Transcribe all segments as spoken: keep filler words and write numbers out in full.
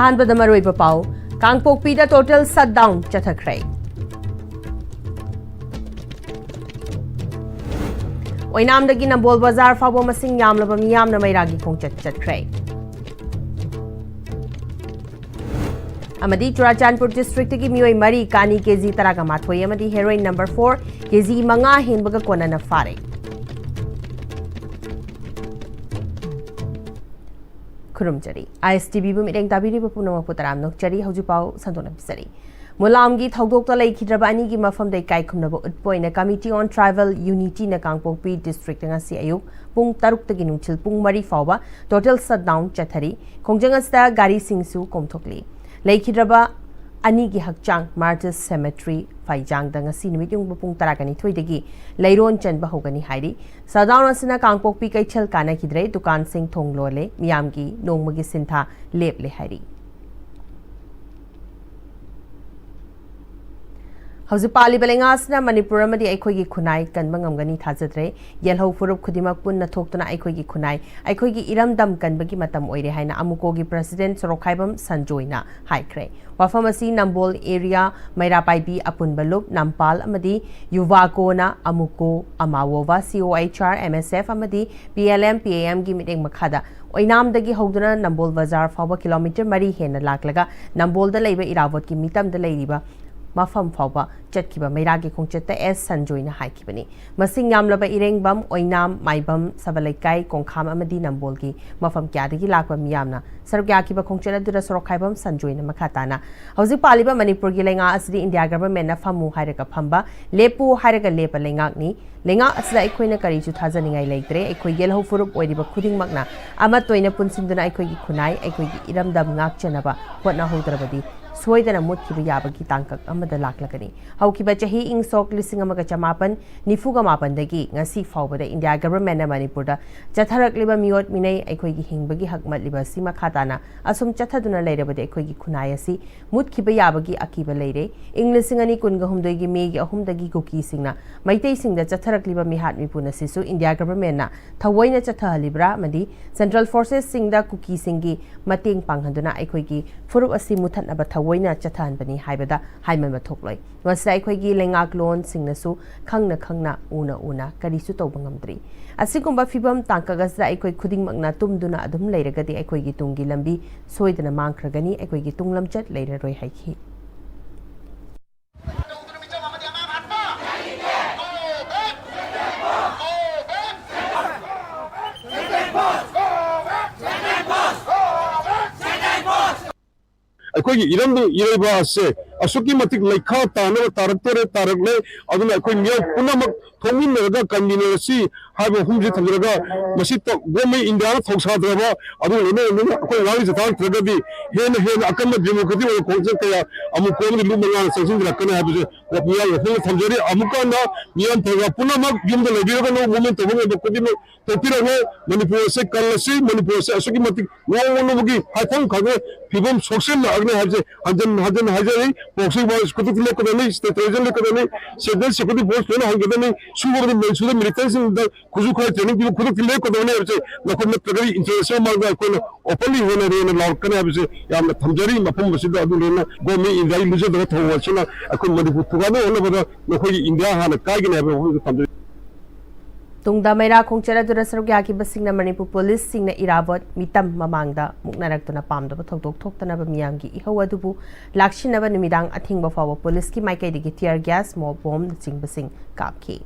ꯑꯍꯥꯟꯕꯗ ꯃꯔꯨꯑꯣꯏꯕ ꯄꯥꯎ, ꯀꯥꯡꯄꯣꯛꯄꯤꯗ total shutdown ꯆꯠꯊꯈ꯭ꯔꯦ꯫ ꯑꯣꯏꯅꯥꯝꯗꯒꯤ ꯅꯝꯕꯣꯜ ꯕꯖꯥꯔ ꯐꯥꯎꯕ ꯃꯁꯤꯡ ꯌꯥꯝꯂꯕ ꯃꯤꯌꯥꯝꯅ ꯃꯩꯔꯥꯒꯤ ꯈꯣꯡꯆꯠ ꯆꯠꯈ꯭ꯔꯦ꯫ ꯑꯃꯗꯤ ꯆꯨꯔꯥꯆꯥꯟꯄꯨꯔ districtꯇꯒꯤ ꯃꯤꯑꯣꯏ ꯃꯔꯤ ꯀꯥꯅꯤ KG ꯇꯔꯥꯒ ꯃꯥꯊꯣꯏ ꯑꯃꯗꯤ heroin number four KG ꯃꯉꯥ ꯍꯦꯟꯕꯒ ꯀꯣꯟꯅꯅ ꯐꯥꯔꯦ꯫ ꯈꯨꯔꯨꯝꯖꯔꯤ꯫ ISTVꯕꯨ ꯃꯤꯠꯌꯦꯡ ꯇꯥꯕꯤꯔꯤꯕ ꯄꯨꯝꯅꯃꯛꯄꯨ ꯇꯔꯥꯝꯅ ꯑꯣꯛꯆꯔꯤ꯫ ꯍꯧꯖꯤꯛ ꯄꯥꯎ ꯁꯟꯗꯣꯛꯅ ꯄꯤꯖꯔꯤ꯫ ꯃꯨꯂꯥꯝꯒꯤ ꯊꯧꯗꯣꯛꯇ ꯂꯩꯈꯤꯗ꯭ꯔꯕ ꯑꯅꯤꯒꯤ ꯃꯐꯝꯗ ꯏꯀꯥꯏ ꯈꯨꯝꯅꯕ ꯎꯠꯄ ꯑꯣꯏꯅ Committee on Tribal Unityꯅ ꯀꯥꯡꯄꯣꯛꯄꯤ districtꯇ ꯉꯁꯤ ꯑꯌꯨꯛ ꯄꯨꯡ ꯇꯔꯨꯛꯇꯒꯤ ꯅꯨꯡꯊꯤꯜ ꯄꯨꯡ ꯃꯔꯤ ꯐꯥꯎꯕ total shutdown ꯆꯠꯊꯔꯤ꯫ ꯈꯣꯡꯖꯪ ꯑꯁꯤꯗ ꯒꯥꯔꯤꯁꯤꯡꯁꯨ ꯀꯣꯝꯊꯣꯛꯂꯤ꯫ ꯂꯩꯈꯤꯗ꯭ꯔꯕ ꯑꯅꯤꯒꯤ ꯍꯛꯆꯥꯡ Martyrs Cemetery ꯐꯩꯖꯥꯡꯗ ꯉꯁꯤ ꯅꯨꯃꯤꯠ ꯌꯨꯡꯕ ꯄꯨꯡ ꯇꯔꯥꯒ ꯅꯤꯊꯣꯏꯗꯒꯤ ꯂꯩꯔꯣꯟ ꯆꯟꯕ ꯍꯧꯒꯅꯤ ꯍꯥꯏꯔꯤ꯫ Shutdown ꯑꯁꯤꯅ ꯀꯥꯡꯄꯣꯛꯄꯤ ꯀꯩꯊꯦꯜ ꯀꯥꯟꯅꯈꯤꯗ꯭ꯔꯦ, ꯗꯨꯀꯥꯟꯁꯤꯡ ꯊꯣꯡ ꯂꯣꯜꯂꯦ, ꯃꯤꯌꯥꯝꯒꯤ ꯅꯣꯡꯃꯒꯤ ꯁꯤꯟꯊꯥ ꯂꯦꯞꯂꯦ ꯍꯥꯏꯔꯤ꯫ ꯍꯧꯖꯤꯛ ꯄꯥꯜꯂꯤꯕ ꯂꯩꯉꯥꯛ ꯑꯁꯤꯅ ꯃꯅꯤꯄꯨꯔ ꯑꯃꯗꯤ ꯑꯩꯈꯣꯏꯒꯤ ꯈꯨꯟꯅꯥꯏ ꯀꯟꯕ ꯉꯝꯒꯅꯤ ꯊꯥꯖꯗ꯭ꯔꯦ꯫ ꯌꯦꯜꯍꯧ ꯐꯨꯔꯨꯞ ꯈꯨꯗꯤꯡꯃꯛ ꯄꯨꯟꯅ ꯊꯣꯛꯇꯨꯅ ꯑꯩꯈꯣꯏꯒꯤ ꯈꯨꯟꯅꯥꯏ, ꯑꯩꯈꯣꯏꯒꯤ ꯏꯔꯝꯗꯝ ꯀꯟꯕꯒꯤ ꯃꯇꯝ ꯑꯣꯏꯔꯦ ꯍꯥꯏꯅ ꯑꯃꯨꯀꯣꯒꯤ President ꯁꯣꯔꯣꯛꯈꯥꯏꯕꯝ ꯁꯟꯖꯣꯏꯅ ꯍꯥꯏꯈ꯭ꯔꯦ꯫ ꯋꯥꯐꯝ ꯑꯁꯤ ꯅꯝꯕꯣꯜ area, ꯃꯩꯔꯥꯄꯥꯏꯕꯤ, ꯑꯄꯨꯟꯕ ꯂꯨꯞ, ꯅꯝꯄꯥꯜ ꯑꯃꯗꯤ ꯌꯨꯚꯥꯀꯣꯅ ꯑꯃꯨꯀꯣ, ꯑꯃꯥꯋꯣꯚꯥ, COHR, MSF ꯑꯃꯗꯤ PLM, PAMꯒꯤ ꯃꯤꯠꯌꯦꯡ ꯃꯈꯥꯗ ꯑꯣꯏꯅꯥꯝꯗꯒꯤ ꯍꯧꯗꯨꯅ ꯅꯝꯕꯣꯜ ꯕꯖꯥꯔ ꯐꯥꯎꯕ kilometre ꯃꯔꯤ ꯍꯦꯟꯅ ꯂꯥꯛꯂꯒ ꯅꯝꯕꯣꯜꯗ ꯂꯩꯕ ꯏꯔꯥꯕꯣꯠꯀꯤ ꯃꯤꯇꯝꯗ ꯂꯩꯔꯤꯕ ꯃꯐꯝ ꯐꯥꯎꯕ ꯆꯠꯈꯤꯕ ꯃꯩꯔꯥꯒꯤ ꯈꯣꯡꯆꯠꯇ ꯑꯦꯁ ꯁꯟꯖꯣꯏꯅ ꯍꯥꯏꯈꯤꯕꯅꯤ꯫ ꯃꯁꯤꯡ ꯌꯥꯝꯂꯕ ꯏꯔꯦꯡꯕꯝ, ꯑꯣꯏꯅꯥꯝ, ꯃꯥꯏꯕꯝ, ꯁꯕ ꯂꯩꯀꯥꯏ, ꯀꯣꯡꯈꯥꯝ ꯑꯃꯗꯤ ꯅꯝꯕꯣꯜꯒꯤ ꯃꯐꯝ ꯀꯌꯥꯗꯒꯤ ꯂꯥꯛꯄ ꯃꯤꯌꯥꯝꯅ ꯁꯔꯨꯛ ꯌꯥꯈꯤꯕ ꯈꯣꯡꯆꯠ ꯑꯗꯨꯗ ꯁꯣꯔꯣꯛꯈꯥꯏꯕꯝ ꯁꯟꯖꯣꯏꯅ ꯃꯈꯥ ꯇꯥꯅ, ꯍꯧꯖꯤꯛ ꯄꯥꯜꯂꯤꯕ ꯃꯅꯤꯄꯨꯔꯒꯤ ꯂꯩꯉꯥꯛ ꯑꯁꯤꯗꯤ India governmentꯅ ꯐꯝꯃꯨ ꯍꯥꯏꯔꯒ ꯐꯝꯕ, ꯂꯦꯞꯄꯨ ꯍꯥꯏꯔꯒ ꯂꯦꯞꯄ ꯂꯩꯉꯥꯛꯅꯤ꯫ ꯂꯩꯉꯥꯛ ꯑꯁꯤꯗ ꯑꯩꯈꯣꯏꯅ ꯀꯔꯤꯁꯨ ꯊꯥꯖꯅꯤꯡꯉꯥꯏ ꯂꯩꯇ꯭ꯔꯦ꯫ ꯑꯩꯈꯣꯏ ꯌꯦꯜꯍꯧ ꯐꯨꯔꯨꯞ ꯑꯣꯏꯔꯤꯕ ꯈꯨꯗꯤꯡꯃꯛꯅ ꯑꯃꯠꯇ ꯑꯣꯏꯅ ꯄꯨꯟꯁꯤꯟꯗꯨꯅ ꯑꯩꯈꯣꯏꯒꯤ ꯈꯨꯟꯅꯥꯏ, ꯑꯩꯈꯣꯏꯒꯤ ꯏꯔꯝꯗꯝ ꯉꯥꯛꯆꯅꯕ ꯍꯣꯠꯅꯍꯧꯗ꯭ꯔꯕꯗꯤ ꯁꯣꯏꯗꯅ ꯃꯨꯠꯈꯤꯕ ꯌꯥꯕꯒꯤ ꯇꯥꯡꯀꯛ ꯑꯃꯗ ꯂꯥꯛꯂꯒꯅꯤ꯫ ꯍꯧꯈꯤꯕ ꯆꯍꯤ ꯏꯪ ꯁꯣꯛ ꯂꯤꯁꯤꯡ ꯑꯃꯒ ꯆꯃꯥꯄꯟ ꯅꯤꯐꯨꯒ ꯃꯥꯄꯟꯗꯒꯤ ꯉꯁꯤ ꯐꯥꯎꯕꯗ ꯏꯟꯗꯤꯌꯥ ꯒꯚꯔꯟꯃꯦꯟꯠꯅ ꯃꯅꯤꯄꯨꯔꯗ ꯆꯠꯊꯔꯛꯂꯤꯕ ꯃꯤꯑꯣꯠ ꯃꯤꯅꯩ, ꯑꯩꯈꯣꯏꯒꯤ ꯍꯤꯡꯕꯒꯤ ꯍꯛ ꯃꯠꯂꯤꯕ ꯑꯁꯤ ꯃꯈꯥ ꯇꯥꯅ ꯑꯁꯨꯝ ꯆꯠꯊꯗꯨꯅ ꯂꯩꯔꯕꯗꯤ ꯑꯩꯈꯣꯏꯒꯤ ꯈꯨꯟꯅꯥꯏ ꯑꯁꯤ ꯃꯨꯠꯈꯤꯕ ꯌꯥꯕꯒꯤ ꯑꯀꯤꯕ ꯂꯩꯔꯦ꯫ ꯏꯪ ꯂꯤꯁꯤꯡ ꯑꯅꯤ ꯀꯨꯟꯒ ꯍꯨꯝꯗꯣꯏꯒꯤ ꯃꯦꯒꯤ ꯑꯍꯨꯝꯗꯒꯤ ꯀꯨꯀꯤꯁꯤꯡꯅ ꯃꯩꯇꯩꯁꯤꯡꯗ ꯆꯠꯊꯔꯛꯂꯤꯕ ꯃꯤꯍꯥꯠ ꯃꯤꯄꯨꯟ ꯑꯁꯤꯁꯨ ꯏꯟꯗꯤꯌꯥ ꯒꯚꯔꯟꯃꯦꯟꯠꯅ ꯊꯑꯣꯏꯅ ꯆꯠꯊꯍꯜꯂꯤꯕ꯭ꯔꯥ ꯑꯃꯗꯤ ꯁꯦꯟꯇ꯭ꯔꯦꯜ ꯐꯣꯔꯁꯦꯁꯁꯤꯡꯗ ꯀꯨꯀꯤꯁꯤꯡꯒꯤ ꯃꯇꯦꯡ ꯄꯥꯡꯍꯟꯗꯨꯅ ꯑꯩꯈꯣꯏꯒꯤ ꯐꯨꯔꯨꯞ ꯑꯁꯤ ꯃꯨꯠꯊꯠꯅꯕ ꯊꯑꯣꯏꯅ ꯆꯠꯊꯍꯟꯕꯅꯤ ꯍꯥꯏꯕꯗ ꯍꯥꯏꯃꯟꯕ ꯊꯣꯛꯂꯣꯏ꯫ ꯃꯁꯤꯗ ꯑꯩꯈꯣꯏꯒꯤ ꯂꯩꯉꯥꯛꯂꯣꯟꯁꯤꯡꯅꯁꯨ ꯈꯪꯅ ꯈꯪꯅ, ꯎꯅ ꯎꯅ ꯀꯔꯤꯁꯨ ꯇꯧꯕ ꯉꯝꯗ꯭ꯔꯤ꯫ ꯑꯁꯤꯒꯨꯝꯕ ꯐꯤꯕꯝ ꯇꯥꯡꯀꯛ ꯑꯁꯤꯗ ꯑꯩꯈꯣꯏ ꯈꯨꯗꯤꯡꯃꯛꯅ ꯇꯨꯝꯗꯨꯅ ꯑꯗꯨꯝ ꯂꯩꯔꯒꯗꯤ ꯑꯩꯈꯣꯏꯒꯤ ꯇꯨꯡꯒꯤ ꯂꯝꯕꯤ ꯁꯣꯏꯗꯅ ꯃꯥꯡꯈ꯭ꯔꯒꯅꯤ, ꯑꯩꯈꯣꯏꯒꯤ ꯇꯨꯡ ꯂꯝꯆꯠ ꯂꯩꯔꯔꯣꯏ ꯍꯥꯏꯈꯤ꯫ ꯑꯩꯈꯣꯏꯒꯤ ꯏꯔꯝꯗꯝ ꯏꯔꯩꯕꯥꯛ ꯑꯁꯦ ꯑꯁꯨꯛꯀꯤ ꯃꯇꯤꯛ ꯂꯩꯈꯥ ꯇꯥꯅꯕ ꯇꯥꯔꯛꯇꯣꯔꯦ, ꯇꯥꯔꯛꯂꯦ꯫ ꯑꯗꯨꯅ ꯑꯩꯈꯣꯏ ꯃꯤꯑꯣꯏ ꯄꯨꯝꯅꯃꯛ ꯊꯣꯛꯃꯤꯟꯅꯔꯒ ꯀꯟꯃꯤꯟꯅꯔꯁꯤ ꯍꯥꯏꯕ ꯋꯥꯐꯝꯁꯤ ꯊꯝꯖꯔꯒ, ꯃꯁꯤ ꯇ-, ꯒꯣꯃꯩ ꯏꯟꯗꯤꯌꯥꯅ ꯊꯧꯁꯥꯗ꯭ꯔꯕ, ꯑꯗꯨꯒ ꯂꯣꯏꯅꯅ ꯑꯩꯈꯣꯏ ꯉꯥꯛꯅ ꯆꯠꯊꯔꯛꯇ꯭ꯔꯒꯗꯤ ꯍꯦꯟꯅ ꯍꯦꯟꯅ ꯑꯀꯟꯕ ꯗꯦꯃꯣꯀ꯭ꯔꯦꯇꯤꯛ ꯑꯣꯏꯕ ꯈꯣꯡꯖꯪ ꯀꯌꯥ ꯑꯃꯨꯛ ꯀꯣꯟꯗ ꯂꯨꯞꯅ ꯉꯥꯡꯅ ꯆꯪꯁꯤꯟꯖꯔꯛꯀꯅꯤ ꯍꯥꯏꯕꯁꯦ ꯃꯤꯌꯥꯝꯒꯤ ꯋꯥꯐꯝꯗ ꯊꯝꯖꯔꯤ꯫ ꯑꯃꯨꯛꯀ ꯍꯟꯅ ꯃꯤꯌꯥꯝ ꯄ꯭ꯔꯖꯥ ꯄꯨꯝꯅꯃꯛ ꯌꯨꯝꯗ ꯂꯩꯕꯤꯔꯒꯅꯨ, ꯃꯣꯃꯦꯟ ꯇꯧꯕ ꯉꯝꯕ ꯈꯨꯗꯤꯡꯃꯛ ꯊꯣꯛꯄꯤꯔꯛꯂꯦ꯫ ꯃꯅꯤꯄꯨꯔ ꯑꯁꯦ ꯀꯜꯂꯁꯤ, ꯃꯅꯤꯄꯨꯔ ꯑꯁꯦ ꯑꯁꯨꯛꯀꯤ ꯃꯇꯤꯛ ꯉꯥꯎꯅꯕꯒꯤ ꯍꯥꯏꯐꯝ ꯈꯪꯗꯦ ꯐꯤꯕꯝ ꯁꯣꯛꯆꯤꯜꯂꯛꯑꯒꯅꯤ ꯍꯥꯏꯕꯁꯦ ꯍꯟꯖꯤꯟ ꯍꯟꯖꯤꯟ ꯍꯥꯏꯖꯔꯤ꯫ ꯄ꯭ꯔꯣꯛꯁꯤ ꯋꯥꯔ ꯈꯨꯗꯛꯇ ꯂꯦꯞꯀꯗꯕꯅꯤ, ꯁ꯭ꯇꯦꯠ ꯇꯦꯔꯣꯔꯤꯖꯝ ꯂꯦꯞꯀꯗꯕꯅꯤ, ꯁꯦꯟꯇ꯭ꯔꯦꯜ ꯁꯦꯀ꯭ꯌꯨꯔꯤꯇꯤ ꯐꯣꯔꯁ ꯂꯣꯏꯅ ꯍꯟꯒꯗꯕꯅꯤ, ꯁꯨꯒꯗꯕꯅꯤ, ꯃꯅꯤꯄꯨꯔꯗ ꯃꯤꯂꯤꯇꯦꯟꯁꯤꯡꯗ ꯈꯨꯠꯁꯨ ꯈꯨꯠꯂꯥꯏ ꯇ꯭ꯔꯦꯅꯤꯡ ꯄꯤꯕ ꯈꯨꯗꯛꯇ ꯂꯦꯞꯀꯗꯕꯅꯤ ꯍꯥꯏꯕꯁꯦ ꯅꯈꯣꯏ ꯅꯠꯇ꯭ꯔꯒꯗꯤ ꯏꯟꯇꯔꯅꯦꯁꯅꯦꯜ ꯃꯥꯡꯗ ꯑꯩꯈꯣꯏꯅ ꯑꯣꯄꯟꯂꯤ ꯍꯦꯟꯅ ꯍꯦꯟꯅ ꯂꯥꯎꯔꯛꯀꯅꯤ ꯍꯥꯏꯕꯁꯦ ꯌꯥꯝꯅ ꯊꯝꯖꯔꯤ꯫ ꯃꯐꯝ ꯑꯁꯤꯗ ꯑꯗꯨ ꯂꯣꯏꯅ ꯒꯣꯔꯃꯦꯟ ꯏꯟꯗꯤꯌꯥꯒꯤ ꯂꯨꯖꯗꯕ ꯊꯧꯑꯣꯡ ꯑꯁꯤꯅ ꯑꯩꯈꯣꯏ ꯃꯅꯤꯄꯨꯔ ꯊꯨꯒꯥꯏꯅꯕ ꯍꯣꯠꯅꯕꯗ ꯅꯈꯣꯏꯒꯤ ꯏꯟꯗꯤꯌꯥ ꯍꯥꯟꯅ ꯀꯥꯏꯒꯅꯤ ꯍꯥꯏꯕ ꯋꯥꯐꯝꯗꯨ ꯊꯝꯖꯔꯤ꯫ ꯇꯨꯡꯗ ꯃꯩꯔꯥ ꯈꯣꯡꯆꯠ ꯑꯗꯨꯗ ꯁꯔꯨꯛ ꯌꯥꯈꯤꯕꯁꯤꯡꯅ ꯃꯅꯤꯄꯨꯔ ꯄꯨꯂꯤꯁꯁꯤꯡꯅ ꯏꯔꯥꯕꯣꯠ ꯃꯤꯇꯝ ꯃꯃꯥꯡꯗ ꯃꯨꯛꯅꯔꯛꯇꯨꯅ ꯄꯥꯝꯗꯕ ꯊꯧꯗꯣꯛ ꯊꯣꯛꯇꯅꯕ ꯃꯤꯌꯥꯝꯒꯤ ꯏꯍꯧ ꯑꯗꯨꯕꯨ ꯂꯥꯛꯁꯤꯟꯅꯕ ꯅꯨꯃꯤꯗꯥꯡ ꯑꯊꯦꯡꯕ ꯐꯥꯎꯕ ꯄꯨꯂꯤꯁꯀꯤ ꯃꯥꯏꯀꯩꯗꯒꯤ ꯇꯤꯌꯔ ꯒ꯭ꯌꯥꯁ, ꯃꯣꯞ ꯕꯣꯝꯅꯆꯤꯡꯕꯁꯤꯡ ꯀꯥꯞꯈꯤ꯫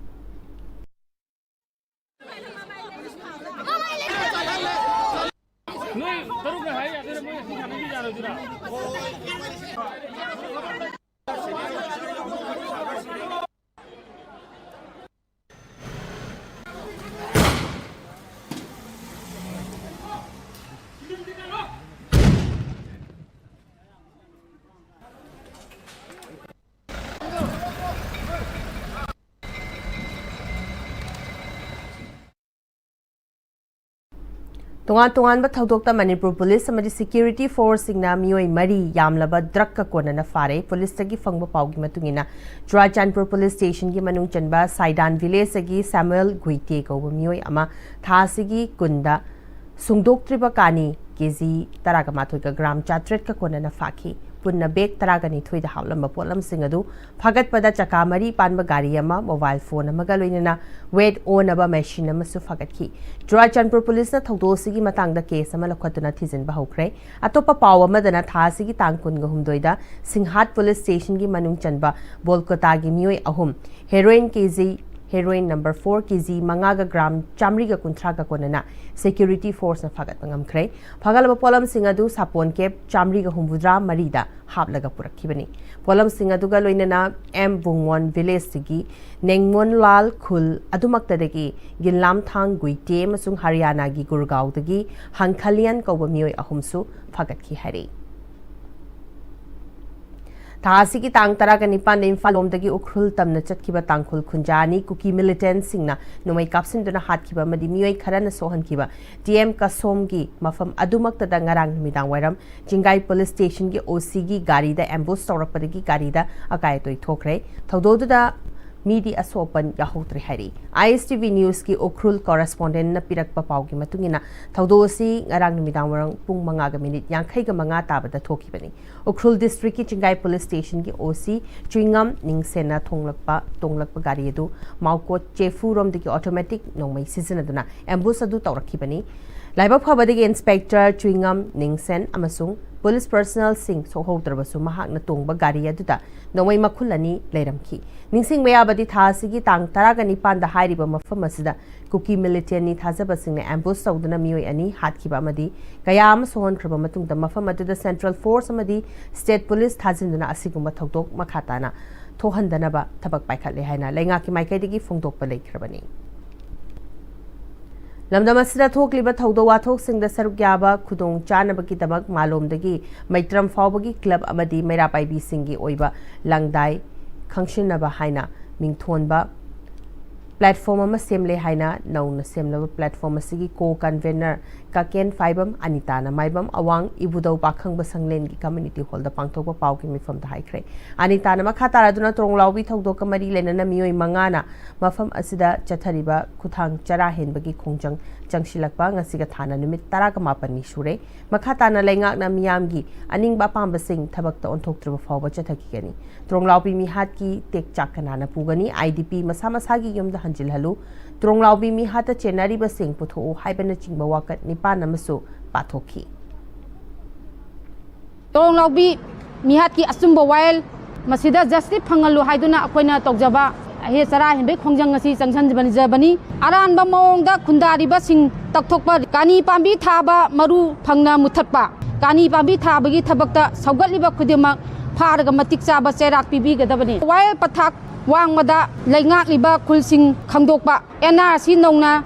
ꯇꯣꯉꯥꯟ ꯇꯣꯉꯥꯟꯕ ꯊꯧꯗꯣꯛꯇ ꯃꯅꯤꯄꯨꯔ ꯄꯨꯂꯤꯁ ꯑꯃꯗꯤ ꯁꯦꯀ꯭ꯌꯨꯔꯤꯇꯤ ꯐꯣꯔꯁꯁꯤꯡꯅ ꯃꯤꯑꯣꯏ ꯃꯔꯤ ꯌꯥꯝꯂꯕ ꯗ꯭ꯔꯒꯀ ꯀꯣꯟꯅꯅ ꯐꯥꯔꯦ꯫ ꯄꯨꯂꯤꯁꯇꯒꯤ ꯐꯪꯕ ꯄꯥꯎꯒꯤ ꯃꯇꯨꯡ ꯏꯟꯅ, ꯆꯨꯔꯥꯆꯥꯟꯄꯨꯔ ꯄꯨꯂꯤꯁ ꯁ꯭ꯇꯦꯁꯟꯒꯤ ꯃꯅꯨꯡ ꯆꯟꯕ ꯁꯥꯏꯗꯥꯟ ꯚꯤꯂꯦꯖꯇꯒꯤ ꯁꯥꯃꯨꯑꯦꯜ ꯒꯨꯏꯇꯦ ꯀꯧꯕ ꯃꯤꯑꯣꯏ ꯑꯃ ꯊꯥ ꯑꯁꯤꯒꯤ ꯀꯨꯟꯗ ꯁꯨꯡꯗꯣꯛꯇ꯭ꯔꯤꯕ ꯀꯥꯅꯤ ꯀꯦ ꯖꯤ ꯇꯔꯥꯒ ꯃꯥꯊꯣꯏꯒ ꯒ꯭ꯔꯥꯝ ꯆꯥꯇ꯭ꯔꯦꯠꯀ ꯀꯣꯟꯅꯅ ꯐꯥꯈꯤ꯫ ꯄꯨꯟꯅ ꯕꯦꯒ ꯇꯔꯥꯒ ꯅꯤꯊꯣꯏꯗ ꯍꯥꯞꯂꯝꯕ ꯄꯣꯠꯂꯝꯁꯤꯡ ꯑꯗꯨ ꯐꯥꯒꯠꯄꯗ ꯆꯀꯥ ꯃꯔꯤ ꯄꯥꯟꯕ ꯒꯥꯔꯤ ꯑꯃ, ꯃꯣꯕꯥꯏꯜ ꯐꯣꯟ ꯑꯃꯒ ꯂꯣꯏꯅꯅ ꯋꯦꯠ ꯑꯣꯟꯅꯕ ꯃꯦꯁꯤꯟ ꯑꯃꯁꯨ ꯐꯥꯒꯠꯈꯤ꯫ ꯆꯨꯔꯥꯆꯥꯟꯄꯨꯔ ꯄꯨꯂꯤꯁꯅ ꯊꯧꯗꯣꯛ ꯑꯁꯤꯒꯤ ꯃꯇꯥꯡꯗ ꯀꯦꯁ ꯑꯃ ꯂꯧꯈꯠꯇꯨꯅ ꯊꯤꯖꯤꯟꯕ ꯍꯧꯈ꯭ꯔꯦ꯫ ꯑꯇꯣꯞꯄ ꯄꯥꯎ ꯑꯃꯗꯅ, ꯊꯥ ꯑꯁꯤꯒꯤ ꯇꯥꯡ ꯀꯨꯟꯒ ꯍꯨꯝꯗꯣꯏꯗ ꯁꯤꯡꯍꯥꯠ ꯄꯨꯂꯤꯁ ꯁ꯭ꯇꯦꯁꯟꯒꯤ ꯃꯅꯨꯡ ꯆꯟꯕ ꯕꯣꯜꯀꯣꯇꯥꯒꯤ ꯃꯤꯑꯣꯏ ꯑꯍꯨꯝ heroin K G, heroin number four K G ꯃꯉꯥꯒ ꯒ꯭ꯔꯥꯝ ꯆꯥꯃꯔꯤꯒ ꯀꯨꯟꯊ꯭ꯔꯥꯒ ꯀꯣꯟꯅꯅ ꯁꯦꯀ꯭ꯌꯨꯔꯤꯇꯤ ꯐꯣꯔꯁꯅ ꯐꯥꯒꯠꯄ ꯉꯝꯈ꯭ꯔꯦ꯫ ꯐꯥꯒꯠꯂꯕ ꯄꯣꯠꯂꯝꯁꯤꯡ ꯑꯗꯨ ꯁꯥꯄꯣꯟ ꯀꯦꯞ ꯆꯥꯃꯔꯤꯒ ꯍꯨꯝꯐꯨꯇꯔꯥ ꯃꯔꯤꯗ ꯍꯥꯞꯂꯒ ꯄꯨꯔꯛꯈꯤꯕꯅꯤ꯫ ꯄꯣꯠꯂꯝꯁꯤꯡ ꯑꯗꯨꯒ ꯂꯣꯏꯅꯅ ꯑꯦꯝ ꯕꯨꯡꯋꯣꯟ ꯚꯤꯂꯦꯖꯇꯒꯤ ꯅꯦꯡꯃꯣꯟꯂꯥꯜ ꯈꯨꯜ ꯑꯗꯨꯃꯛꯇꯗꯒꯤ ꯒꯤꯟꯂꯥꯝꯊꯥꯡ ꯒꯨꯏꯇꯦ ꯑꯃꯁꯨꯡ ꯍꯔꯤꯌꯥꯅꯥꯒꯤ ꯒꯨꯔꯒꯥꯎꯗꯒꯤ ꯍꯪꯈꯂꯤꯌꯟ ꯀꯧꯕ ꯃꯤꯑꯣꯏ ꯑꯍꯨꯝꯁꯨ ꯐꯥꯒꯠꯈꯤ ꯍꯥꯏꯔꯤ꯫ ꯊꯥ ꯑꯁꯤꯒꯤ ꯇꯥꯡ ꯇꯔꯥꯒ ꯅꯤꯄꯥꯟꯗ ꯏꯝꯐꯥꯜ ꯂꯣꯝꯗꯒꯤ ꯎꯈ꯭ꯔꯨꯜ ꯇꯝꯅ ꯆꯠꯈꯤꯕ ꯇꯥꯡꯈꯨꯜ ꯈꯨꯟꯖꯥ ꯑꯅꯤ ꯀꯨꯀꯤ ꯃꯤꯂꯤꯇꯦꯟꯠꯁꯤꯡꯅ ꯅꯣꯡꯃꯩ ꯀꯥꯞꯁꯤꯟꯗꯨꯅ ꯍꯥꯠꯈꯤꯕ ꯑꯃꯗꯤ ꯃꯤꯑꯣꯏ ꯈꯔꯅ ꯁꯣꯛꯍꯟꯈꯤꯕ ꯇꯤ ꯑꯦꯝ ꯀꯁꯣꯝꯒꯤ ꯃꯐꯝ ꯑꯗꯨꯃꯛꯇꯗ ꯉꯔꯥꯡ ꯅꯨꯃꯤꯗꯥꯡ ꯋꯥꯏꯔꯝ ꯆꯤꯡꯒꯥꯏ ꯄꯨꯂꯤꯁ ꯁ꯭ꯇꯦꯁꯟꯒꯤ ꯑꯣ ꯁꯤꯒꯤ ꯒꯥꯔꯤꯗ ꯑꯦꯝꯕꯨꯁ ꯇꯧꯔꯛꯄꯗꯒꯤ ꯒꯥꯔꯤꯗ ꯑꯀꯥꯏ ꯑꯇꯣꯏ ꯊꯣꯛꯈ꯭ꯔꯦ꯫ ꯊꯧꯗꯣꯛꯇꯨꯗ ꯃꯤꯗꯤ ꯑꯁꯣꯛ ꯑꯄꯟ ꯌꯥꯎꯍꯧꯗ꯭ꯔꯦ ꯍꯥꯏꯔꯤ꯫ ꯑꯥꯏ ꯑꯦꯁ ꯇꯤ ꯚꯤ ꯅ꯭ꯌꯨꯁꯀꯤ ꯎꯈ꯭ꯔꯨꯜ ꯀꯣꯔꯦꯁꯄꯣꯟꯗꯦꯟꯠꯅ ꯄꯤꯔꯛꯄ ꯄꯥꯎꯒꯤ ꯃꯇꯨꯡ ꯏꯟꯅ, ꯊꯧꯗꯣꯛ ꯑꯁꯤ ꯉꯔꯥꯡ ꯅꯨꯃꯤꯗꯥꯡ ꯋꯥꯏꯔꯝ ꯄꯨꯡ ꯃꯉꯥꯒ ꯃꯤꯅꯤꯠ ꯌꯥꯡꯈꯩꯒ ꯃꯉꯥ ꯇꯥꯕꯗ ꯊꯣꯛꯈꯤꯕꯅꯤ꯫ ꯎꯈ꯭ꯔꯨꯜ ꯗꯤꯁꯇ꯭ꯔꯤꯛꯀꯤ ꯆꯤꯡꯒꯥꯏ ꯄꯨꯂꯤꯁ ꯁ꯭ꯇꯦꯁꯟꯒꯤ ꯑꯣ ꯁꯤ ꯆꯨꯏꯉꯝ ꯅꯤꯡꯁꯦꯟꯅ ꯊꯣꯡꯂꯛꯄ, ꯇꯣꯡꯂꯛꯄ ꯒꯥꯔꯤ ꯑꯗꯨ ꯃꯥꯎꯀꯣꯠ ꯆꯦꯐꯨꯔꯣꯝꯗꯒꯤ ꯑꯣꯇꯣꯃꯦꯇꯤꯛ ꯅꯣꯡꯃꯩ ꯁꯤꯖꯤꯟꯅꯗꯨꯅ ꯑꯦꯝꯕꯨꯁ ꯑꯗꯨ ꯇꯧꯔꯛꯈꯤꯕꯅꯤ꯫ ꯂꯥꯏꯕꯛ ꯐꯕꯗꯒꯤ ꯏꯟꯁꯄꯦꯛꯇꯔ ꯆꯨꯏꯉꯝ ꯅꯤꯡꯁꯦꯟ ꯑꯃꯁꯨꯡ ꯄꯨꯂꯤꯁ ꯄꯔꯁꯅꯦꯜꯁꯤꯡ ꯁꯣꯛꯍꯧꯗ꯭ꯔꯕꯁꯨ, ꯃꯍꯥꯛꯅ ꯇꯣꯡꯕ ꯒꯥꯔꯤ ꯑꯗꯨꯗ ꯅꯣꯡꯃꯩ ꯃꯈꯨꯜ ꯑꯅꯤ ꯂꯩꯔꯝꯈꯤ꯫ ꯅꯤꯡꯁꯤꯡꯕ ꯌꯥꯕꯗꯤ, ꯊꯥ ꯑꯁꯤꯒꯤ ꯇꯥꯡ ꯇꯔꯥꯒ ꯅꯤꯄꯥꯟꯗ ꯍꯥꯏꯔꯤꯕ ꯃꯐꯝ ꯑꯁꯤꯗ ꯀꯨꯀꯤ ꯃꯤꯂꯤꯇꯦꯟꯠꯅꯤ ꯊꯥꯖꯕꯁꯤꯡꯅ ꯑꯦꯝꯕꯨꯁ ꯇꯧꯗꯨꯅ ꯃꯤꯑꯣꯏ ꯑꯅꯤ ꯍꯥꯠꯈꯤꯕ ꯑꯃꯗꯤ ꯀꯌꯥ ꯑꯃ ꯁꯣꯛꯍꯟꯈ꯭ꯔꯕ ꯃꯇꯨꯡꯗ, ꯃꯐꯝ ꯑꯗꯨꯗ ꯁꯦꯟꯇ꯭ꯔꯦꯜ ꯐꯣꯔꯁ ꯑꯃꯗꯤ ꯁ꯭ꯇꯦꯠ ꯄꯨꯂꯤꯁ ꯊꯥꯖꯤꯟꯗꯨꯅ ꯑꯁꯤꯒꯨꯝꯕ ꯊꯧꯗꯣꯛ ꯃꯈꯥ ꯇꯥꯅ ꯊꯣꯛꯍꯟꯗꯅꯕ ꯊꯕꯛ ꯄꯥꯏꯈꯠꯂꯦ ꯍꯥꯏꯅ ꯂꯩꯉꯥꯛꯀꯤ ꯃꯥꯏꯀꯩꯗꯒꯤ ꯐꯣꯡꯗꯣꯛꯄ ꯂꯩꯈ꯭ꯔꯕꯅꯤ꯫ ꯂꯝꯗꯝ ꯑꯁꯤꯗ ꯊꯣꯛꯂꯤꯕ ꯊꯧꯗꯣꯛ ꯋꯥꯊꯣꯛꯁꯤꯡꯗ ꯁꯔꯨꯛ ꯌꯥꯕ ꯈꯨꯗꯣꯡ ꯆꯥꯅꯕꯒꯤꯗꯃꯛ ꯃꯥꯂꯣꯝꯗꯒꯤ ꯃꯩꯇ꯭ꯔꯝ ꯐꯥꯎꯕꯒꯤ ꯀ꯭ꯂꯕ ꯑꯃꯗꯤ ꯃꯩꯔꯥ ꯄꯥꯏꯕꯤꯁꯤꯡꯒꯤ ꯑꯣꯏꯕ ꯂꯪꯗꯥꯏ ꯈꯪꯁꯤꯟꯅꯕ ꯍꯥꯏꯅ ꯃꯤꯡꯊꯣꯟꯕ ꯄ꯭ꯂꯦꯠꯐꯣꯝ ꯑꯃ ꯁꯦꯝꯂꯦ ꯍꯥꯏꯅ ꯅꯧꯅ ꯁꯦꯝꯂꯕ ꯄ꯭ꯂꯦꯠꯐꯣꯝ ꯑꯁꯤꯒꯤ ꯀꯣ ꯀꯟꯚꯦꯅꯔ ꯀꯥꯀꯦꯟ ꯐꯥꯏꯕꯝ ꯑꯅꯤꯇꯥꯅ ꯃꯥꯏꯕꯝ ꯑꯋꯥꯡ ꯏꯕꯨꯙꯧ ꯄꯥꯈꯪꯕ ꯁꯪꯂꯦꯟꯒꯤ ꯀꯝꯃ꯭ꯌꯨꯅꯤꯇꯤ ꯍꯣꯜꯗ ꯄꯥꯡꯊꯣꯛꯄ ꯄꯥꯎꯒꯤ ꯃꯤꯐꯝꯗ ꯍꯥꯏꯈ꯭ꯔꯦ꯫ ꯑꯅꯤꯇꯥꯅ ꯃꯈꯥ ꯇꯥꯔꯗꯨꯅ ꯇ꯭ꯔꯣꯡꯂꯥꯎꯕꯤ ꯊꯧꯗꯣꯛꯀ ꯃꯔꯤ ꯂꯩꯅꯅ ꯃꯤꯑꯣꯏ ꯃꯉꯥꯅ ꯃꯐꯝ ꯑꯁꯤꯗ ꯆꯠꯊꯔꯤꯕ ꯈꯨꯊꯥꯡ ꯆꯔꯥ ꯍꯦꯟꯕꯒꯤ ꯈꯣꯡꯖꯪ ꯆꯪꯁꯤꯜꯂꯛꯄ ꯉꯁꯤꯒ ꯊꯥꯅ ꯅꯨꯃꯤꯠ ꯇꯔꯥꯒ ꯃꯥꯄꯟꯅꯤ ꯁꯨꯔꯦ꯫ ꯃꯈꯥ ꯇꯥꯅ ꯂꯩꯉꯥꯛꯅ ꯃꯤꯌꯥꯝꯒꯤ ꯑꯅꯤꯡꯕ ꯑꯄꯥꯝꯕꯁꯤꯡ ꯊꯕꯛꯇ ꯑꯣꯟꯊꯣꯛꯇ꯭ꯔꯤꯕ ꯐꯥꯎꯕ ꯆꯠꯊꯈꯤꯒꯅꯤ꯫ ꯇ꯭ꯔꯣꯡꯂꯥꯎꯕꯤ ꯃꯤꯍꯥꯠꯀꯤ ꯇꯦꯛꯆꯥꯛ ꯀꯅꯥꯅ ꯄꯨꯒꯅꯤ? IDP ꯃꯁꯥ ꯃꯁꯥꯒꯤ ꯌꯨꯝꯗ ꯍꯟꯖꯤꯜꯍꯜꯂꯨ꯫ ꯇ꯭ꯔꯣꯡꯂꯥꯎꯕꯤ ꯃꯤꯍꯥꯠꯇ ꯆꯦꯟꯅꯔꯤꯕꯁꯤꯡ ꯄꯨꯊꯣꯛꯎ ꯍꯥꯏꯕꯅꯆꯤꯡꯕ ꯋꯥꯀꯠ ꯅꯤꯄꯥꯟ ꯑꯃꯁꯨ ꯄꯥꯊꯣꯛꯈꯤ꯫ ꯇ꯭ꯔꯣꯡꯂꯥꯎꯕꯤ ꯃꯤꯍꯥꯠꯀꯤ ꯑꯆꯨꯝꯕ ꯋꯥꯌꯦꯜ ꯃꯁꯤꯗ ꯖꯁꯇꯤꯁ ꯐꯪꯍꯜꯂꯨ ꯍꯥꯏꯗꯨꯅ ꯑꯩꯈꯣꯏꯅ ꯇꯧꯖꯕ ꯑꯍꯦ ꯆꯔꯥ ꯍꯦꯟꯕꯒꯤ ꯈꯣꯡꯖꯪ ꯑꯁꯤ ꯆꯪꯁꯤꯟꯖꯕꯅꯤ꯫ ꯑꯔꯥꯟꯕ ꯃꯑꯣꯡꯗ ꯈꯨꯟꯗꯥꯔꯤꯕꯁꯤꯡ ꯇꯛꯊꯣꯛꯄ, ꯀꯥꯅꯤ ꯄꯥꯝꯕꯤ ꯊꯥꯕ ꯃꯔꯨ ꯐꯪꯅ ꯃꯨꯊꯠꯄ, ꯀꯥꯅꯤ ꯄꯥꯝꯕꯤ ꯊꯥꯕꯒꯤ ꯊꯕꯛꯇ ꯁꯧꯒꯠꯂꯤꯕ ꯈꯨꯗꯤꯡꯃꯛ ꯐꯥꯔꯒ ꯃꯇꯤꯛ ꯆꯥꯕ ꯆꯩꯔꯥꯛ ꯄꯤꯕꯤꯒꯗꯕꯅꯤ꯫ ꯋꯥꯌꯦꯜ ꯄꯊꯥꯞ ꯋꯥꯡꯃꯗ ꯂꯩꯉꯥꯛꯂꯤꯕ ꯈꯨꯜꯁꯤꯡ ꯈꯪꯗꯣꯛꯄ, NRC ꯅꯧꯅ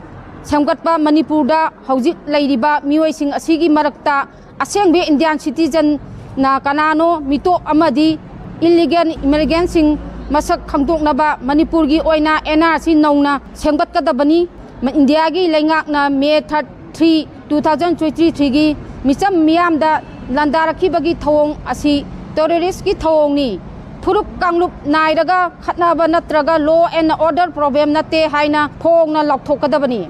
ꯁꯦꯝꯒꯠꯄ ꯃꯅꯤꯄꯨꯔꯗ ꯍꯧꯖꯤꯛ ꯂꯩꯔꯤꯕ ꯃꯤꯑꯣꯏꯁꯤꯡ ꯑꯁꯤꯒꯤ ꯃꯔꯛꯇ ꯑꯁꯦꯡꯕ Indian citizenꯅ ꯀꯅꯥꯅꯣ, ꯃꯤꯇꯣꯞ ꯑꯃꯗꯤ illegal immigrantꯁꯤꯡ ꯃꯁꯛ ꯈꯪꯗꯣꯛꯅꯕ ꯃꯅꯤꯄꯨꯔꯒꯤ ꯑꯣꯏꯅ NRC ꯅꯧꯅ ꯁꯦꯝꯒꯠꯀꯗꯕꯅꯤ꯫ ꯏꯟꯗꯤꯌꯥꯒꯤ ꯂꯩꯉꯥꯛꯅ May thirty-three, two thousand twenty-threeꯒꯤ ꯃꯤꯆꯝ ꯃꯤꯌꯥꯝꯗ ꯂꯥꯟꯗꯥꯔꯛꯈꯤꯕꯒꯤ ꯊꯧꯑꯣꯡ ꯑꯁꯤ terroristꯀꯤ ꯊꯧꯑꯣꯡꯅꯤ꯫ ꯐꯨꯔꯨꯞ ꯀꯥꯡꯂꯨꯞ ꯅꯥꯏꯔꯒ ꯈꯠꯅꯕ ꯅꯠꯇ꯭ꯔꯒ law and order problem ꯅꯠꯇꯦ ꯍꯥꯏꯅ ꯐꯣꯡꯅ ꯂꯥꯎꯊꯣꯛꯀꯗꯕꯅꯤ꯫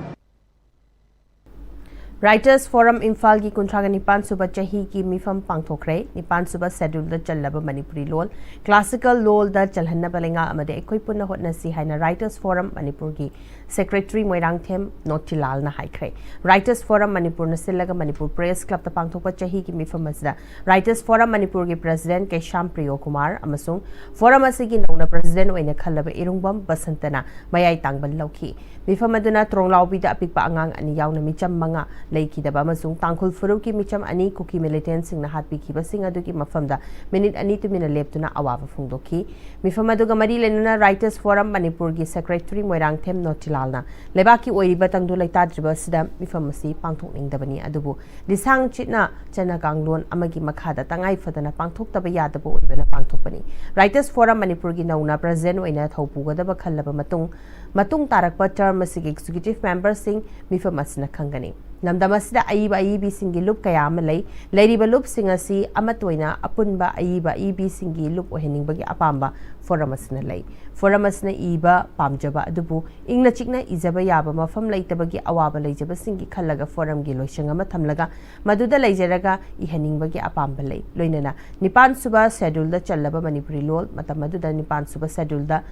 Writers Forum ꯏꯝꯐꯥꯜꯒꯤ ꯀꯨꯟꯊ꯭ꯔꯥꯒ ꯅꯤꯄꯥꯟ ꯁꯨꯕ ꯆꯍꯤꯒꯤ ꯃꯤꯐꯝ ꯄꯥꯡꯊꯣꯛꯈ꯭ꯔꯦ꯫ ꯅꯤꯄꯥꯟ ꯁꯨꯕ schedule ꯗ ꯆꯜꯂꯕ ꯃꯅꯤꯄꯨꯔꯤ ꯂꯣꯜ classical ꯂꯣꯜꯗ ꯆꯜꯍꯟꯅꯕ ꯂꯩꯉꯥꯛ ꯑꯃꯗꯤ ꯑꯩꯈꯣꯏ ꯄꯨꯟꯅ ꯍꯣꯠꯅꯁꯤ ꯍꯥꯏꯅ Writers Forum ꯃꯅꯤꯄꯨꯔꯒꯤ secretary ꯃꯣꯏꯔꯥꯡꯊꯦꯝ ꯅꯣꯇꯤꯂꯥꯜꯅ ꯍꯥꯏꯈ꯭ꯔꯦ꯫ Writers Forum ꯃꯅꯤꯄꯨꯔꯅ ꯁꯤꯜꯂꯒ ꯃꯅꯤꯄꯨꯔ Press Club ꯇ ꯄꯥꯡꯊꯣꯛꯄ ꯆꯍꯤꯒꯤ ꯃꯤꯐꯝ ꯑꯁꯤꯗ Writers Forum ꯃꯅꯤꯄꯨꯔꯒꯤ president ꯀꯩꯁꯥꯝ ꯄ꯭ꯔꯤꯌꯣ ꯀꯨꯃꯥꯔ ꯑꯃꯁꯨꯡ forum ꯑꯁꯤꯒꯤ ꯅꯧꯅ president ꯑꯣꯏꯅ ꯈꯜꯂꯕ ꯏꯔꯨꯡꯕꯝ ꯕꯁꯟꯇꯅ ꯃꯌꯥꯏ ꯇꯥꯡꯕ ꯂꯧꯈꯤ꯫ ꯃꯤꯐꯝ ꯑꯗꯨꯅ ꯇ꯭ꯔꯣꯡꯂꯥꯎꯕꯤꯗ ꯑꯄꯤꯛꯄ ꯑꯉꯥꯡ ꯑꯅꯤ ꯌꯥꯎꯅ ꯃꯤꯆꯝ ꯃꯉꯥ ꯂꯩꯈꯤꯗꯕ ꯑꯃꯁꯨꯡ ꯇꯥꯡꯈꯨꯜ ꯐꯨꯔꯨꯞꯀꯤ ꯃꯤꯆꯝ ꯑꯅꯤ ꯀꯨꯀꯤ ꯃꯤꯂꯤꯇꯦꯟꯁꯤꯡꯅ ꯍꯥꯠꯄꯤꯈꯤꯕꯁꯤꯡ ꯑꯗꯨꯒꯤ ꯃꯐꯝꯗ ꯃꯤꯅꯤꯠ ꯑꯅꯤ ꯇꯨꯃꯤꯟꯅ ꯂꯦꯞꯇꯨꯅ ꯑꯋꯥꯕ ꯐꯣꯡꯗꯣꯛꯈꯤ꯫ ꯃꯤꯐꯝ ꯑꯗꯨꯒ ꯃꯔꯤ ꯂꯩꯅꯅ Writers Forum ꯃꯅꯤꯄꯨꯔꯒꯤ ꯁꯦꯀ꯭ꯔꯦꯇꯔꯤ ꯃꯣꯏꯔꯥꯡꯊꯦꯝ ꯅꯣꯇꯤꯂꯥꯜꯅ ꯂꯩꯕꯥꯛꯀꯤ ꯑꯣꯏꯔꯤꯕ ꯇꯪꯗꯨ ꯂꯩꯇꯥꯗ꯭ꯔꯤꯕ ꯑꯁꯤꯗ ꯃꯤꯐꯝ ꯑꯁꯤ ꯄꯥꯡꯊꯣꯛꯅꯤꯡꯗꯕꯅꯤ, ꯑꯗꯨꯕꯨ ꯂꯤꯁꯥꯡ ꯆꯤꯠꯅ ꯆꯠꯅ ꯀꯥꯡꯂꯣꯟ ꯑꯃꯒꯤ ꯃꯈꯥꯗ ꯇꯉꯥꯏ ꯐꯗꯅ ꯄꯥꯡꯊꯣꯛꯇꯕ ꯌꯥꯗꯕ ꯑꯣꯏꯕꯅ ꯄꯥꯡꯊꯣꯛꯄꯅꯤ꯫ Writers Forum ꯃꯅꯤꯄꯨꯔꯒꯤ ꯅꯧꯅ ꯄ꯭ꯔꯁꯤꯗꯦꯟꯠ ꯑꯣꯏꯅ ꯊꯧ ꯄꯨꯒꯗꯕ ꯈꯜꯂꯕ ꯃꯇꯨꯡ, ꯃꯇꯨꯡ ꯇꯥꯔꯛꯄ ꯇꯔꯝ ꯑꯁꯤꯒꯤ ꯑꯦꯛꯖꯤꯀ꯭ꯌꯨꯇꯤꯚ ꯃꯦꯝꯕꯔꯁꯤꯡ ꯃꯤꯐꯝ ꯑꯁꯤꯅ ꯈꯪꯒꯅꯤ꯫ ꯂꯝꯗꯝ ꯑꯁꯤꯗ ꯑꯏꯕ ꯑꯏꯕꯤꯁꯤꯡꯒꯤ ꯂꯨꯞ ꯀꯌꯥ ꯑꯃ ꯂꯩ꯫ ꯂꯩꯔꯤꯕ ꯂꯨꯞꯁꯤꯡ ꯑꯁꯤ ꯑꯃꯠꯇ ꯑꯣꯏꯅ ꯑꯄꯨꯟꯕ ꯑꯏꯕ ꯑꯏꯕꯤꯁꯤꯡꯒꯤ ꯂꯨꯞ ꯑꯣꯏꯍꯟꯅꯤꯡꯕꯒꯤ ꯑꯄꯥꯝꯕ ꯐꯣꯔꯝ ꯑꯁꯤꯅ ꯂꯩ꯫ ꯐꯣꯔꯝ ꯑꯁꯤꯅ ꯏꯕ ꯄꯥꯝꯖꯕ ꯑꯗꯨꯕꯨ ꯏꯪꯅ ꯆꯤꯛꯅ ꯏꯖꯕ ꯌꯥꯕ ꯃꯐꯝ ꯂꯩꯇꯕꯒꯤ ꯑꯋꯥꯕ ꯂꯩꯖꯕꯁꯤꯡꯒꯤ ꯈꯜꯂꯒ ꯐꯣꯔꯝꯒꯤ ꯂꯣꯏꯁꯪ ꯑꯃ ꯊꯝꯂꯒ ꯃꯗꯨꯗ ꯂꯩꯖꯔꯒ ꯏꯍꯟꯅꯤꯡꯕꯒꯤ ꯑꯄꯥꯝꯕ ꯂꯩ꯫ ꯂꯣꯏꯅꯅ ꯅꯤꯄꯥꯟ ꯁꯨꯕ ꯁꯦꯗ꯭ꯌꯨꯜꯗ ꯆꯜꯂꯕ ꯃꯅꯤꯄꯨꯔꯤ ꯂꯣꯜ, ꯃꯇꯝ ꯑꯗꯨꯗ ꯅꯤꯄꯥꯟ ꯁꯨꯕ ꯁꯦꯗ꯭ꯌꯨꯜꯗ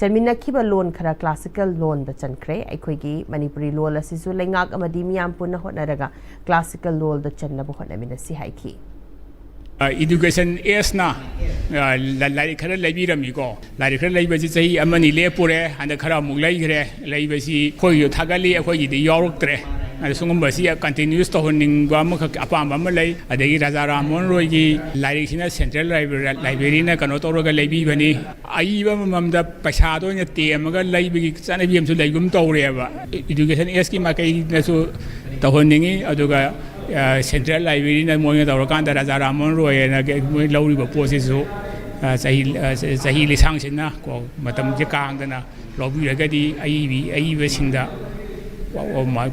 ꯆꯟꯃꯤꯟꯅꯈꯤꯕ ꯂꯣꯟ ꯈꯔ ꯀ꯭ꯂꯥꯁꯤꯀꯦꯜ ꯂꯣꯟꯗ ꯆꯟꯈ꯭ꯔꯦ꯫ ꯑꯩꯈꯣꯏꯒꯤ ꯃꯅꯤꯄꯨꯔꯤ ꯂꯣꯜ ꯑꯁꯤꯁꯨ ꯂꯩꯉꯥꯛ ꯑꯃꯗꯤ ꯃꯤꯌꯥꯝ ꯄꯨꯟꯅ ꯍꯣꯠꯅꯔꯒ ꯀ꯭ꯂꯥꯁꯤꯀꯦꯜ ꯂꯣꯜꯗ ꯆꯟꯅꯕ ꯍꯣꯠꯅꯃꯤꯟꯅꯁꯤ ꯍꯥꯏꯈꯤ꯫ ꯏꯗꯨꯀꯦꯁꯟ ꯑꯦꯖꯅ ꯂꯥꯏꯔꯤꯛ ꯈꯔ ꯂꯩꯕꯤꯔꯝꯃꯤꯀꯣ꯫ ꯂꯥꯏꯔꯤꯛ ꯈꯔ ꯂꯩꯕꯁꯤ ꯆꯍꯤ ꯑꯃꯅꯤ ꯂꯦꯞꯄꯨꯔꯦ, ꯍꯟꯗꯛ ꯈꯔ ꯑꯃꯨꯛ ꯂꯩꯈ꯭ꯔꯦ꯫ ꯂꯩꯕꯁꯤ ꯑꯩꯈꯣꯏꯒꯤꯁꯨ ꯊꯥꯒꯠꯂꯤ, ꯑꯩꯈꯣꯏꯒꯤꯗꯤ ꯌꯥꯎꯔꯛꯇ꯭ꯔꯦ꯫ ꯑꯗ ꯁꯤꯒꯨꯝꯕꯁꯤ ꯀꯟꯇꯤꯅ꯭ꯌꯨꯁ ꯇꯧꯍꯟꯅꯤꯡꯕ ꯑꯃꯈꯛ ꯑꯄꯥꯝꯕ ꯑꯃ ꯂꯩ꯫ ꯑꯗꯒꯤ ꯔꯥꯖꯥ ꯔꯥꯝꯃꯣꯍꯟ ꯔꯣꯏꯒꯤ ꯂꯥꯏꯔꯤꯛꯁꯤꯅ ꯁꯦꯟꯇ꯭ꯔꯦꯜ ꯂꯥꯏꯕ꯭ꯔꯦꯔꯤꯅ ꯀꯩꯅꯣ ꯇꯧꯔꯒ ꯂꯩꯕꯤꯕꯅꯤ꯫ ꯑꯏꯕ ꯑꯃꯃꯝꯗ ꯄꯩꯁꯥꯗ ꯑꯣꯏꯅ ꯇꯦꯝꯃꯒ ꯂꯩꯕꯒꯤ ꯆꯠꯅꯕꯤ ꯑꯃꯁꯨ ꯂꯩꯒꯨꯝ ꯇꯧꯔꯦꯕ꯫ ꯏꯗꯨꯀꯦꯁꯟ ꯑꯦꯖꯀꯤ ꯃꯥꯏꯀꯩꯗꯁꯨ ꯇꯧꯍꯟꯅꯤꯡꯉꯤ, ꯑꯗꯨꯒ ꯁꯦꯟꯇ꯭ꯔꯦꯜ ꯂꯥꯏꯕ꯭ꯔꯦꯔꯤꯅ ꯃꯣꯏꯅ ꯇꯧꯔꯀꯥꯟꯗ ꯔꯥꯖꯥ ꯔꯥꯝꯃꯣꯍꯟ ꯔꯣꯏ ꯍꯥꯏꯅ ꯃꯣꯏ ꯂꯧꯔꯤꯕ ꯄꯣꯠꯁꯤꯁꯨ ꯆꯍꯤ ꯆꯍꯤ ꯂꯤꯁꯥꯡꯁꯤꯟꯅ ꯀꯣ ꯃꯇꯝꯁꯦ ꯀꯥꯡꯗꯅ ꯂꯧꯕꯤꯔꯒꯗꯤ ꯑꯏꯕꯤ ꯑꯏꯕꯁꯤꯡꯗ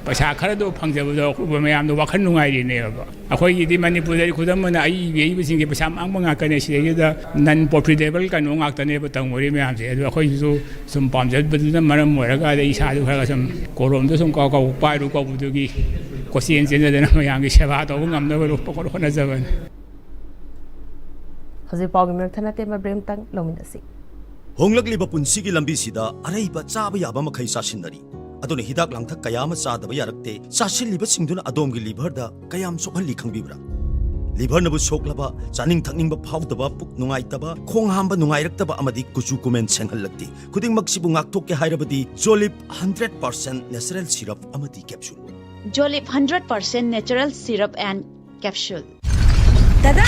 ꯄꯩꯁꯥ ꯈꯔꯗꯣ ꯐꯪꯖꯕꯗꯣ ꯃꯌꯥꯝꯗꯣ ꯋꯥꯈꯜ ꯅꯨꯡꯉꯥꯏꯔꯤꯅꯦꯕ꯫ ꯑꯩꯈꯣꯏꯒꯤꯗꯤ ꯃꯅꯤꯄꯨꯔꯗꯗꯤ ꯈꯨꯗꯝ ꯑꯣꯏꯅ ꯑꯏꯕꯤ ꯑꯏꯕꯁꯤꯡꯁꯦ ꯄꯩꯁꯥ ꯃꯥꯡꯕ ꯉꯥꯛꯇꯅꯦ꯫ ꯁꯤꯗꯩꯁꯤꯗ ꯅꯟ ꯄ꯭ꯔꯣꯐꯤꯇꯦꯕꯜ ꯀꯩꯅꯣ ꯉꯥꯛꯇꯅꯦꯕ ꯇꯧꯅꯔꯤ ꯃꯌꯥꯝꯁꯦ꯫ ꯑꯗꯨ ꯑꯩꯈꯣꯏꯁꯤꯁꯨ ꯁꯨꯝ ꯄꯥꯝꯖꯕꯗꯨꯅ ꯃꯔꯝ ꯑꯣꯏꯔꯒ ꯑꯗꯩ ꯏꯁꯥꯁꯨ ꯈꯔ ꯁꯨꯝ ꯀꯣꯂꯣꯝꯗꯣ ꯁꯨꯝ ꯀꯥꯎ ꯀꯥꯎ ꯄꯥꯏꯔꯨ ꯀꯥꯎꯕꯗꯨꯒꯤ ꯀꯣꯆꯦꯟ ꯆꯦꯟꯖꯗꯅ ꯃꯌꯥꯝꯒꯤ ꯁꯦꯕꯥ ꯇꯧꯕ ꯉꯝꯅꯕ ꯍꯣꯠꯅꯖꯕꯅꯤ꯫ ꯍꯧꯖꯤꯛ ꯄꯥꯎꯒꯤ ꯃꯔꯛ ꯊꯅ ꯇꯦꯟꯕ ꯕ꯭ꯔꯦꯛ ꯑꯃꯇꯪ ꯂꯧꯃꯤꯟꯅꯁꯤ꯫ ꯍꯣꯡꯂꯛꯂꯤꯕ ꯄꯨꯟꯁꯤꯒꯤ ꯂꯝꯕꯤꯁꯤꯗ ꯑꯔꯩꯕ ꯆꯥꯕ ꯌꯥꯕ ꯃꯈꯩ ꯆꯥꯁꯤꯟꯅꯔꯤ꯫ ꯑꯗꯨꯅ ꯍꯤꯗꯥꯛ ꯂꯥꯡꯊꯛ ꯀꯌꯥ ꯑꯃ ꯆꯥꯗꯕ ꯌꯥꯔꯛꯇꯦ꯫ ꯆꯥꯁꯤꯜꯂꯤꯕꯁꯤꯡꯗꯨꯅ ꯑꯗꯣꯝꯒꯤ ꯂꯤꯚꯔꯗ ꯀꯌꯥꯝ ꯁꯣꯛꯍꯜꯂꯤ ꯈꯪꯕꯤꯕ꯭ꯔꯥ? ꯂꯤꯚꯔꯅꯕꯨ ꯁꯣꯛꯂꯕ, ꯆꯥꯅꯤꯡ ꯊꯛꯅꯤꯡꯕ ꯐꯥꯎꯗꯕ, ꯄꯨꯛ ꯅꯨꯡꯉꯥꯏꯇꯕ, ꯈꯣꯡ ꯍꯥꯝꯕ ꯅꯨꯡꯉꯥꯏꯔꯛꯇꯕ ꯑꯃꯗꯤ ꯀꯨꯆꯨ ꯀꯨꯃꯦꯟ ꯁꯦꯡꯍꯜꯂꯛꯇꯦ꯫ ꯈꯨꯗꯤꯡꯃꯛꯁꯤꯕꯨ ꯉꯥꯛꯊꯣꯛꯀꯦ ꯍꯥꯏꯔꯕꯗꯤ ꯖꯣꯂꯤꯞ ꯍꯟꯗ꯭ꯔꯦꯠ ꯄꯥꯔꯁꯦꯟꯠ ꯅꯦꯆꯔꯦꯜ ꯁꯤꯔꯞ ꯑꯃꯗꯤ capsule. Jolip hundred percent natural syrup and capsule. ꯗꯗꯥ!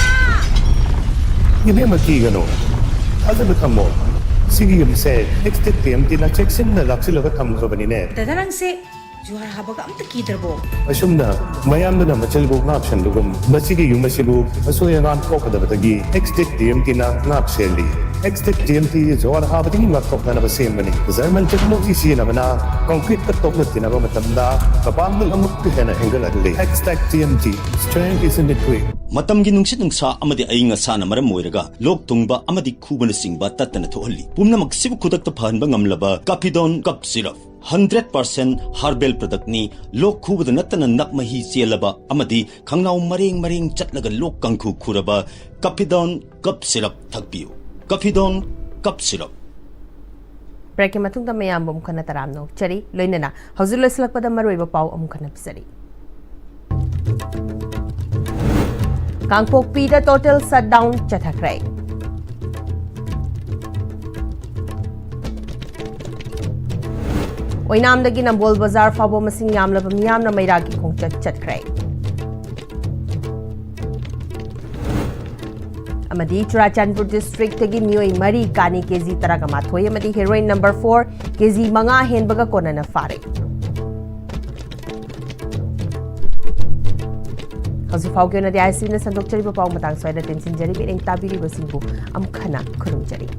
ꯏꯕꯦꯝꯃ, ꯀꯤꯒꯅꯨ, ꯊꯥꯖꯕ ꯊꯝꯃꯣ꯫ ꯁꯤꯒꯤ ꯌꯨꯝꯁꯦ ꯑꯦꯛꯁꯇꯦꯛ ꯇꯤ ꯑꯦꯝ ꯇꯤꯅ ꯆꯦꯛꯁꯤꯟꯅ ꯂꯥꯛꯁꯤꯜꯂꯒ ꯊꯝꯈ꯭ꯔꯕꯅꯤꯅꯦ꯫ ꯗꯗꯥ, ꯅꯪꯁꯦ ꯖꯨꯍꯥꯔ ꯍꯥꯕꯒ ꯑꯝꯇ ꯀꯤꯗ꯭ꯔꯕꯣ? ꯑꯁꯨꯝꯅ ꯃꯌꯥꯝꯗꯨꯅ ꯃꯆꯜꯕꯨ ꯉꯥꯛ ꯁꯦꯟꯕꯒꯨꯝ, ꯃꯁꯤꯒꯤ ꯌꯨꯝ ꯑꯁꯤꯕꯨ ꯑꯁꯣꯏ ꯑꯉꯥꯝ ꯊꯣꯛꯀꯗꯕꯗꯒꯤ ꯑꯦꯛꯁꯇꯦꯛ ꯇꯤ ꯑꯦꯝ ꯇꯤꯅ ꯉꯥꯛ ꯁꯦꯜꯂꯤ꯫ ꯑꯦꯛꯁꯇꯦꯛ ꯇꯤ ꯑꯦꯝ ꯇꯤ ꯖꯨꯍꯥꯔ ꯍꯥꯕꯗꯒꯤ ꯉꯥꯛꯊꯣꯛꯅꯅꯕ ꯁꯦꯝꯕꯅꯤ꯫ ꯖꯔꯃꯟ ꯇꯦꯛꯅꯣꯂꯣꯖꯤ ꯁꯤꯖꯤꯟꯅꯕꯅ ꯀꯪꯀ꯭ꯔꯤꯠꯀ ꯇꯣꯛꯅ ꯇꯤꯟꯅꯕ ꯃꯇꯝꯗ ꯃꯄꯥꯡꯒꯜ ꯑꯃꯨꯛꯀ ꯍꯦꯟꯅ ꯍꯦꯟꯒꯠꯍꯜꯂꯤ꯫ ꯑꯦꯛꯁꯇꯦꯛ T M T, strength is in the grit. ꯃꯇꯝꯒꯤ ꯅꯨꯡꯁꯤꯠ ꯅꯨꯡꯁꯥ ꯑꯃꯗꯤ ꯑꯏꯪ ꯑꯁꯥꯅ ꯃꯔꯝ ꯑꯣꯏꯔꯒ ꯂꯣꯛ ꯊꯨꯡꯕ ꯑꯃꯗꯤ ꯈꯨꯕꯅꯆꯤꯡꯕ ꯇꯠꯇꯅ ꯊꯣꯛꯍꯜꯂꯤ꯫ ꯄꯨꯝꯅꯃꯛꯁꯤꯕꯨ ꯈꯨꯗꯛꯇ ꯐꯍꯟꯕ ꯉꯝꯂꯕ ꯀꯥꯐꯤꯗꯣꯟ cough syrup. Hundred percent herbal ꯄ꯭ꯔꯗꯛꯅꯤ꯫ ꯂꯣꯛ ꯈꯨꯕꯗ ꯅꯠꯇꯅ ꯅꯞ ꯃꯍꯤ ꯆꯦꯜꯂꯕ ꯑꯃꯗꯤ ꯈꯪꯅꯥꯎ ꯃꯔꯦꯡ ꯃꯔꯦꯡ ꯆꯠꯂꯒ ꯂꯣꯛ ꯀꯥꯡꯈꯨ ꯈꯨꯔꯕ ꯀꯥꯐꯤꯗꯣꯟ ꯀꯞ ꯁꯤꯔꯞ ꯊꯛꯄꯤꯌꯨ꯫ ꯀꯥꯐꯤꯗꯣꯟ cough syrup. ꯕ꯭ꯔꯦꯛꯀꯤ ꯃꯇꯨꯡꯗ ꯃꯌꯥꯝꯕꯨ ꯑꯃꯨꯛ ꯍꯟꯅ ꯇꯔꯥꯝꯅ ꯑꯣꯛꯆꯔꯤ꯫ ꯂꯣꯏꯅꯅ ꯍꯧꯖꯤꯛ ꯂꯣꯏꯁꯤꯜꯂꯛꯄꯗ ꯃꯔꯨꯑꯣꯏꯕ ꯄꯥꯎ ꯑꯃꯨꯛ ꯍꯟꯅ ꯄꯤꯖꯔꯤ꯫ ꯀꯥꯡꯄꯣꯛꯄꯤꯗ total shutdown ꯆꯠꯊꯈ꯭ꯔꯦ꯫ ꯑꯣꯏꯅꯥꯝꯗꯒꯤ ꯅꯝꯕꯣꯜ ꯕꯖꯥꯔ ꯐꯥꯎꯕ ꯃꯁꯤꯡ ꯌꯥꯝꯂꯕ ꯃꯤꯌꯥꯝꯅ ꯃꯩꯔꯥꯒꯤ ꯈꯣꯡꯆꯠ ꯆꯠꯈ꯭ꯔꯦ꯫ ꯑꯃꯗꯤ ꯆꯨꯔꯥꯆꯥꯟꯄꯨꯔ districtꯇꯒꯤ ꯃꯤꯑꯣꯏ ꯃꯔꯤ ꯀꯥꯅꯤ ꯀꯦꯖꯤ ꯇꯔꯥꯒ ꯃꯥꯊꯣꯏ ꯑꯃꯗꯤ heroin number four ꯀꯦꯖꯤ ꯃꯉꯥ ꯍꯦꯟꯕꯒ ꯀꯣꯟꯅꯅ ꯐꯥꯔꯦ꯫ ꯍꯧꯖꯤꯛ ꯐꯥꯎꯒꯤ ꯑꯣꯏꯅꯗꯤ ICBꯅ ꯁꯟꯗꯣꯛꯆꯔꯤꯕ ꯄꯥꯎ ꯃꯇꯥꯡ ꯁ꯭ꯋꯥꯏꯗ ꯇꯦꯟꯁꯤꯟꯖꯔꯤ꯫ ꯃꯤꯠꯌꯦꯡ ꯇꯥꯕꯤꯔꯤꯕꯁꯤꯡꯕꯨ ꯑꯃꯨꯛ ꯍꯟꯅ ꯈꯨꯔꯨꯝꯖꯔꯤ꯫